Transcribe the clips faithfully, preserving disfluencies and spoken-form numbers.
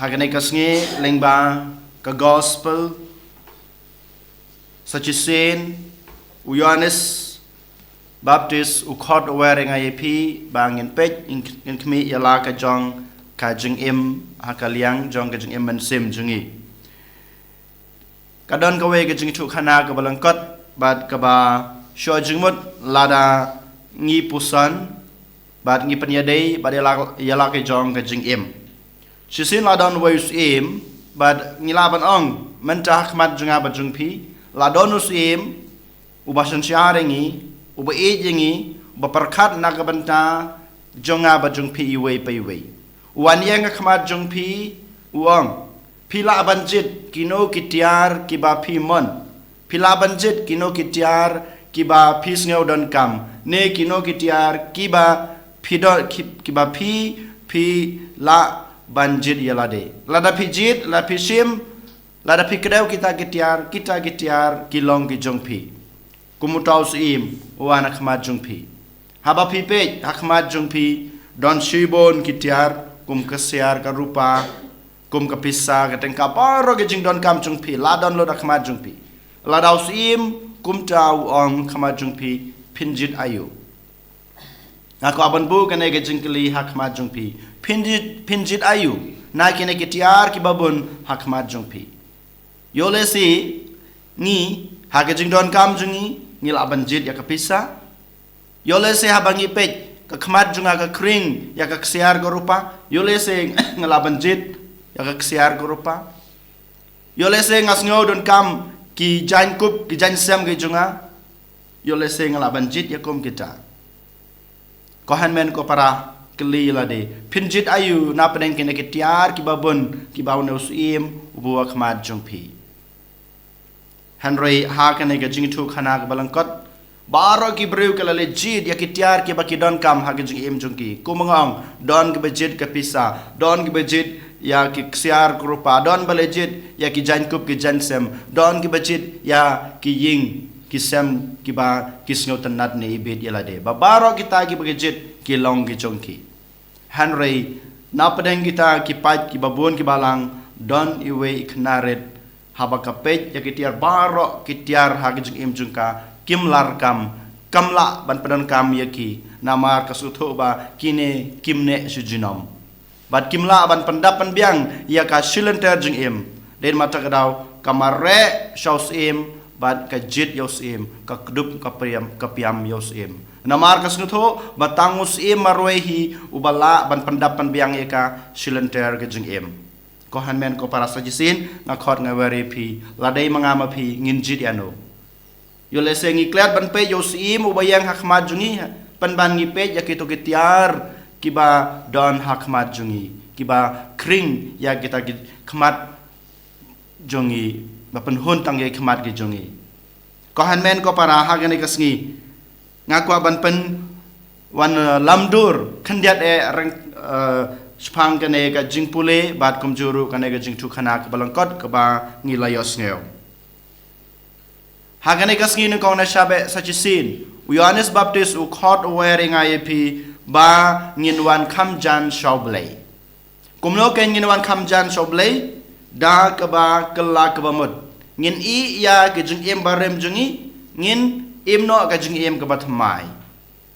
Ha kane ka sngi lyngba ka gospel, sa shisien u Ïoannis Baptist u khot u wer ïa nga ïa phi ba ngin peit, ngin khmih ïa la ka jong ka jingim ha ka liang jong ka jingim mynsiem jong ngi. Ka don kawei ka jingïathuhkhana kaba lyngkot bad kaba shu jingmut lada ngi puson bad ngi pynïadei bad ïa la, ïa la ka jong ka jingim. Shisien la don uwei u syiem bad ngi lah ban ong mynta ha khmat jong nga bad jong phi la don u syiem uba synshar ïa ngi, uba ïeit ïa ngi, uba pyrkhat na ka bynta jong nga bad jong phi iwei pa iwei. U wan ïeng ha khmat jong phi, u ong, phi lah ban jied kino ki tiar kiba phi mon. Phi lah ban jied kino ki tiar kiba phi sngew donkam, ne kino ki tiar kiba phi don, ki, kiba phi, phi lah ban jied ïa lade. Lada phi jied, lada phi shim, lada phi kdew kita ki tiar, kita ki tiar ki long ki jong phi. Kum uta u syiem u wan ha khmat jong phi. Haba phi peit ha khmat jong phi don shibun ki tiar, kum ka ksiar, ka rupa, kum ka pisa, ka tyngka, baroh ki jingdonkam jong phi la don lut ha khmat jong phi. Lada u syiem kumta u ong ha khmat jong phi, phin jied aïu? Nga kwah ban buh kane ka jingkylli ha khmat jong phi. Phin jied, phin jied aïu na kine ki tiar kiba bun ha khmat jong phi? Ïoh lehse ngi, ha ka jingdonkam jong ngi, ngi lah ban jied ïa ka pisa. Ïoh lehse haba ngi peit ha khmat jong nga ka khring ïa ka ksiar ka rupa, ïoh lehse nga lah ban jied ïa ka ksiar ka rupa. Ïoh lehse nga sngew donkam ki jaiñkup, ki jaiñsem ki jong nga, ïoh lehse nga lah ban jied ïa kum kita. Ko hynmen ko para, kylli ïa lade, phin jied aïu na pdeng kine ki tiar kiba bun kiba une u syiem u buh ha khmat jong phi? Hynrei ha kane ka jingïathuhkhana kaba lyngkot, baroh ki briew ki la leit jied ïa ki tiar kiba ki donkam ha ka jingim jong ki. Kum nga ong, don kiba jied ka pisa, don kiba jied ïa ki ksiar ka rupa, don ba leit jied ïa ki jaiñkup ki jaiñsem, don kiba jied ïa ki ïing ki sem kiba ki sngewtynnad ne ibit ïa lade. Ba baroh kita kiba ki jied ki long ki jong ki. Hynrei na pdeng kita ki paid kiba bun kiba lang, don iwei i khynnah rit, haba ka peit ïa ki tiar, baroh ki tiar ha ka jingim jong ka kim lah, kam, kam lah ban pyndonkam ïa ki. Namar ka sngewthuh ba kine kim neh sha junom. Bad kim lah ban pyndap pynbiang ïa ka shilynter jingim. Dei namar kata ka daw ka mareh sha u syiem bad ka jied ïa u syiem, ka kdup ka piam, ka piam ïa u syiem. Namar ka sngewthuh ba tang u syiem marwei hi uba lah ban pyndap pynbiang ïa ka shilynter ka jingim. Ko hynmen ko para, sa shisien nga khot nga wer ïa phi, la dei ma nga ma phi, ngin jied ïano? Ïoh lehse ngi klet ban peit ïa u syiem uba ïeng ha khmat jong ngi, pynban ngi peit ïa kito ki tiar kiba don ha khmat jong ngi, kiba khring ïa kita ki khmat jong ngi, ba pynhun tang ïa ki khmat ki jong ngi. Ko hynmen ko para, ha kane ka sngi nga kwah ban pynwan, eh, lamdur khyndiat eh reng, eh, shaphang kane ka jingpule bad kumjuh ruh kane ka jingïathuhkhana kaba lyngkot kaba ngi la ïohsngew. Ha kane ka sngi nyngkong na shabeh, sa shisien u Ïoannis Baptist u khot u wer ïa nga ïa phi ba ngin wan kham jan sha U Blei. Kumno kein ngin wan kham jan sha U Blei? Da kaba kylla kaba mut. Ngin ïeh ïa ka jingim barim jong ngi, ngin im noh ka jingim kaba thymmai.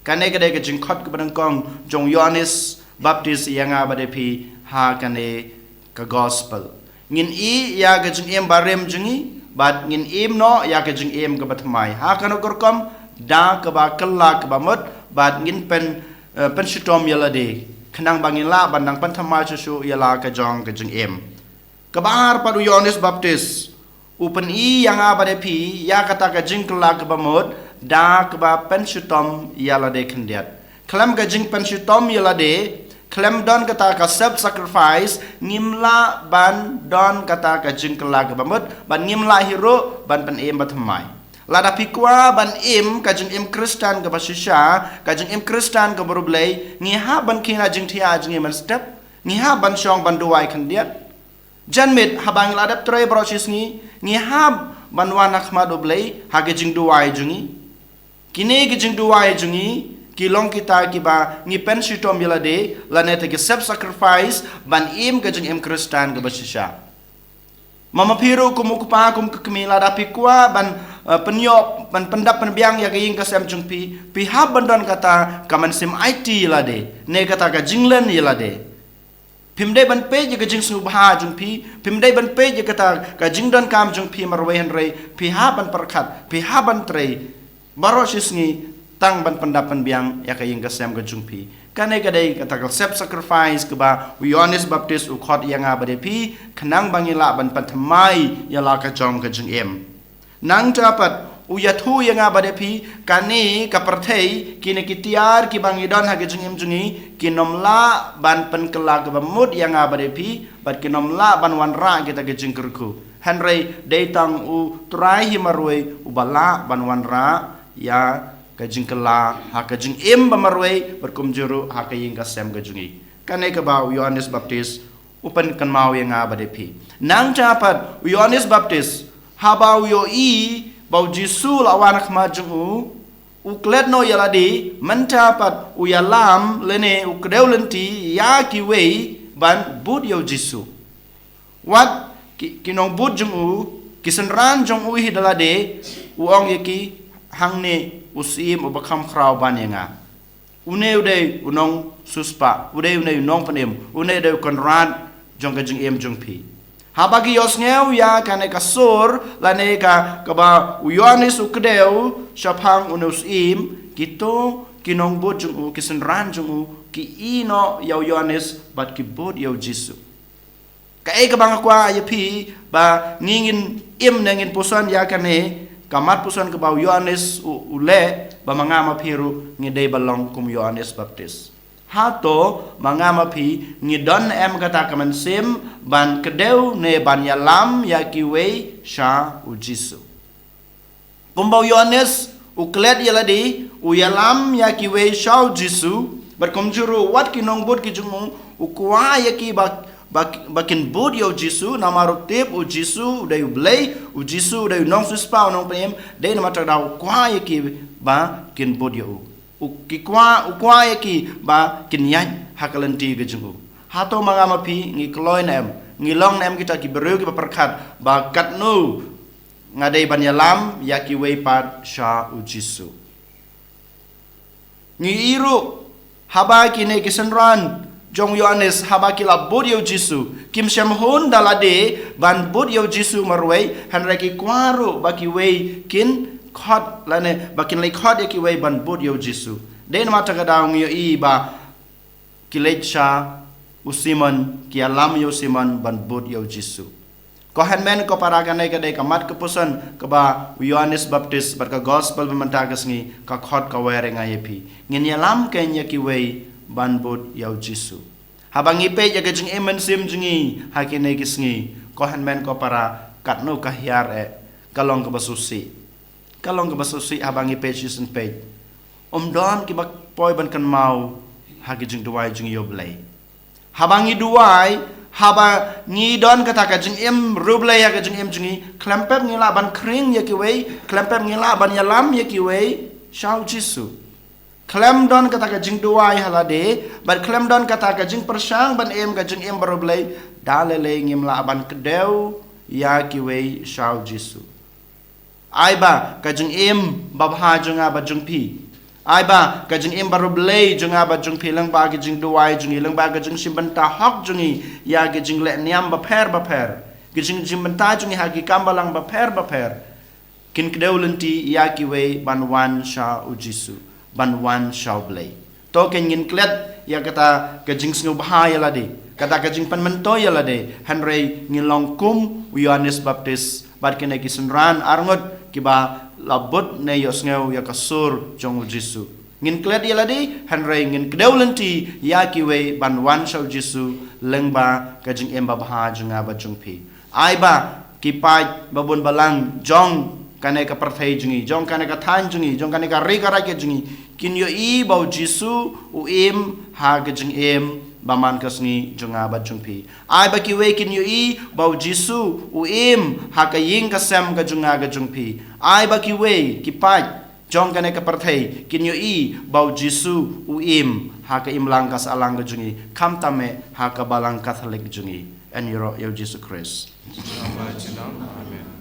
Kane ka dei ka jingkhot kaba nyngkong jong u Ïoannis Baptist ïa nga bad ïa phi ha kane ka gospel. Ngin ïeh ïa ka jingim barim jong ngi bad ngin im noh ïa ka jingim kaba thymmai. Ha kano ka rukom? Da kaba kylla kaba mut bad ngin pyn, eh, pynshitom ïa lade, khnang ba ngin lah ban nang pynthymmai shuh shuh ïa la ka jong ka jingim. Kaba ar pat, u Ïoannis Baptist u pyni ïa nga bad ïa phi ïa kata ka jingkylla kaba mut da kaba pynshitom ïa lade khyndiat. Khlem ka jingpynshitom ïa lade, khlem don kata ka self sacrifice, ngim lah ban don kata ka jingkylla kaba mut, ban ngim lah hi ruh ban pynim ba thymmai. Lada phi kwah ban im ka jingim Khristan kaba shisha, ka jingim Khristan kaba riewblei, ngi hap ban khie na jingthiah jong ngi mynstep, ngi hap ban shong ban duwai khyndiat. Janmiet haba ngi la dep trei baroh shi sngi, ngi hap ban wan ha khmat U Blei ha ka jingduwai jong ngi. Kine ka jingduwai jong ngi ki long kita kiba ngi pynshitom ïa lade, lane te ki self sacrifice ban im ka jingim Khristan kaba shisha. Ma ma phi ruh kum u kpa kum ka kmie lada phi kwah ban, eh, pynïoh, ban pyndap pynbiang ïa ka ïing ka sem jong phi, phi hap ban don kata ka mynsiem aiti ïa lade, ne kata ka jinglen ïa lade. Phim dei ban peit ïa ka jingsngewbha jong phi, phim dei ban peit ïa kata ka jingdonkam jong phi marwei, hynrei phi hap ban pyrkhat, phi hap ban trei baroh shi sngi tang ban pyndap pynbiang ïa ka ïing ka sem ka jong phi. Kane ka dei kata ka self sacrifice kaba u Ïoannis Baptist u khot ïa nga bad ïa phi, khnang ba ngin lah ban pynthymmai ïa la ka jong ka jingim. Nangta pat u ïathuh ïa nga bad ïa phi, kane ka pyrthei, kine ki tiar kiba ngi don ha ka jingim jong ngi, kin ym lah ban pynkylla kaba mut ïa nga bad ïa phi, bad kin ym lah ban wanrah kita ki jingkyrkhu. Hynrei dei tang u Trai hi marwei uba lah ban wanrah ïa ka jingkylla ha ka jingim ba marwei, bad kumjuh ruh ha ka ïing ka sem ka jong ngi. Kane kaba u Ïoannis Baptist u pynkynmaw ïa nga bad ïa phi. Nangta pat u Ïoannis Baptist, haba u ïohi ba u Jisu u la wan ha khmat jong u, u klet noh ïa lade, mynta pat u ïalam lane u kdew lynti ïa kiwei ban bud ïa u Jisu. Wat ki, ki nongbud jong u, ki synran jong u hi da lade, u ong ïa ki, hangne u syiem uba kham khraw ban ïa nga. Une u dei u nongsiewspah, u dei une u nongpynim, une u dei u kynrad jong ka jingim jong phi. Haba ki ïohsngew ïa kane ka sur, lane ka, kaba u Ïoannis u kdew shaphang une u syiem, kito ki nongbud jong u, ki synran jong u, ki ïeh noh ïa u Ïoannis bad ki bud ïa u Jisu. Kaei kaba nga kwah ïa phi ba ngi ngin im ne ngin puson ïa kane ka mat puson kaba u Ïoannis u, u leh, ba ma nga ma phi ruh ngi dei ban long kum u Ïoannis Baptist. Hato ma nga ma phi ngi don em kata ka mynsiem ban kdew ne ban ïalam ïa kiwei sha u Jisu? Kumba u Ïoannis u klet ïa lade, u ïalam ïa kiwei sha u Jisu, bad kumjuh ruh wat ki nongbud ki jong u, u kwah ïa ki ba, ba, ba kin bud ïa u Jisu, namar u tip u Jisu u dei u Blei, u Jisu u dei u nongsiewspah u nongpynim, dei namar kata u kwah ïa ki ba kin bud ïa u. U ki kwah, u kwah ïa ki ba kin ïaid ha ka lynti ka jong u. Hato ma nga ma phi ngi kloi ne em, ngi long ne em kita ki briew kiba pyrkhat ba katno nga dei ban ïalam ïa kiwei pat sha u Jisu? Ngi ïohi ruh haba kine ki synran jong u Ïoannis haba ki la bud ïa u Jisu, kim shym hun da lade ban bud ïa u Jisu marwei, hynrei ki kwah ruh ba kiwei kin khot lane ba kin leit khot ïa kiwei ban bud ïa u Jisu. Dei namar kata ka daw ngi ïohi ba ki leit sha u Simon, ki ïalam ïa u Simon ban bud ïa u Jisu. Ko hynmen ko para, kane ka dei ka mat ka puson kaba u Ïoannis Baptist bad ka gospel ba mynta ka sngi ka khot ka wer ïa nga ïa phi. Ngin ïalam kein ïa kiwei ban bud ïa u Jisu. Haba ngi peit ïa ka jingim mynsiem jong ngi ha kine ki sngi, ko hynmen ko para, katno ka hiar eh, ka long kaba sngewsih. Ka long kaba sngewsih haba ngi peit shisien peit. Ym don kiba poi ban kynmaw ha ki jingduwai jong ngi ïa u Blei. Haba ngi duwai, haba ngi don kata ka jingim riewblei ha ka jingim jong ngi, khlem pep ngi lah ban khring ïa kiwei, khlem pep ngi lah ban ïalam ïa kiwei sha u Jisu. Khlem don kata ka jingduwai ha lade, bad khlem don kata ka jingpyrshang ban im ka jingim bariewblei, da lei lei ngim lah ban kdew ïa kiwei sha u Jisu. Ai ba ka jingim babha jong nga bad jong phi, ai ba ka jingim bariewblei jong nga bad jong phi, lyngba ka jingduwai jong ngi, lyngba ka jingshim bynta hok jong ngi ïa ka jingleh niam bapher bapher, ka jing, jing bynta jong ngi ha ki kam balang bapher bapher, kin kdew lynti ïa kiwei ban wan sha u Jisu, ban wan sha u Blei. To kein ngin klet ïa kata ka jingsngewbha ïa lade, kata ka jingpynmyntoi ïa lade, hynrei ngin long kum u Ïoannis Baptist bad kine ki synran arngut kiba la bud ne ïohsngew ïa ka sur jong u Jisu. Ngin klet ïa lade, hynrei ngin kdew lynti ïa kiwei ban wan sha u Jisu, lyngba ka jingim babha jong nga bad jong phi. Ai ba ki paid babun balang jong kane ka pyrthei jong ngi, jong kane ka thaiñ jong ngi, jong kane ka ri ka raid ka jong ngi, kin ïohi ba u Jisu u im ha ka jingim ba man ka sngi jong nga bad jong phi. Ai ba kiwei kin ïohi ba u Jisu u im ha ka ïing ka sem ka jong nga ka jong phi. Ai ba kiwei ki paid jong kane ka pyrthei kin ïohi ba u Jisu u im ha ka imlang ka sahlang ka jong ngi, khamtam eh ha ka balang Katholik jong ngi. Yn ïaroh ïa u Jisu Khrist. Amen.